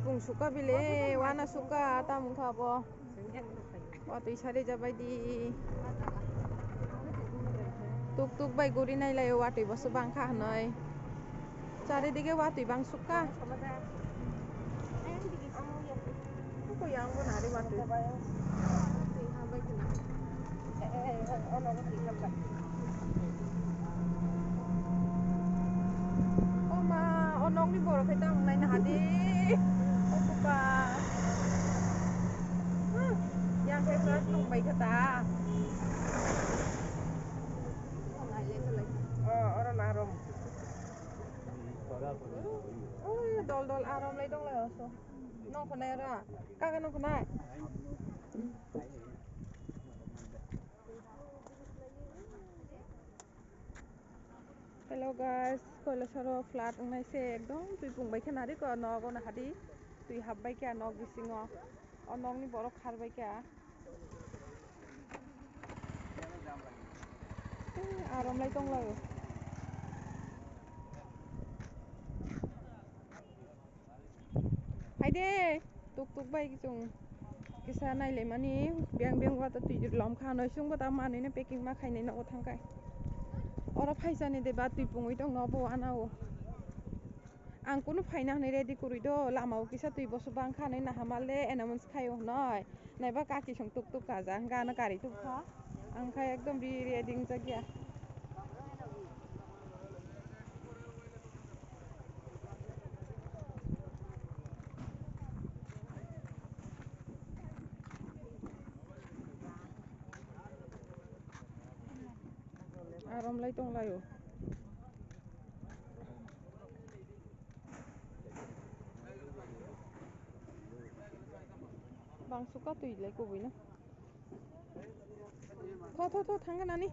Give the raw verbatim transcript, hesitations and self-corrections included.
Tong suka bile, wana suka, tamung kha bo. Watwi sari jabai di. Tuk tuk bai guri nai lai, watwi bo swbang kha hwnwi. Charidige watwi bang suka. Kuku yang bo nari watwi. O ma, o nokni borok khe tamo naina hadi. O kupa. Yang khe class nung bai khe ta. O, oro na rom. O, dol dol arom lai dong lai oso. Nong khonai ora. Kaga nong khonai. Hello guys, Kailasoro flood wngnai se ekdom twi pung bai khe nari ko nogo nahadi twi hap bai khe nok bisingo o nokni borok khar bai khe arom lai tong laio. Hai de, tuk tuk bai chwng kisa nailaimani, biyang biyang watwi twi lom kha, noi chwngbo ta manwi no packing ma khainai nogo thang khai. Oro phaisani de ba twi pungwi tong no bo wana o. Ang kunu phaina hwnwi ready kwrwi do, lama o kisa twi boso bang kha hwnwi naha mal de announce khaio hwnwi. Naiba kaki song tuk tuk kaja, hwnkhe ano kari tuk kha. Ang khai ekdom ri ri ding jak ya. Arom lai tong lai o. Bang suka twi lai kubui no. Tho, tho, tho, thangka nani.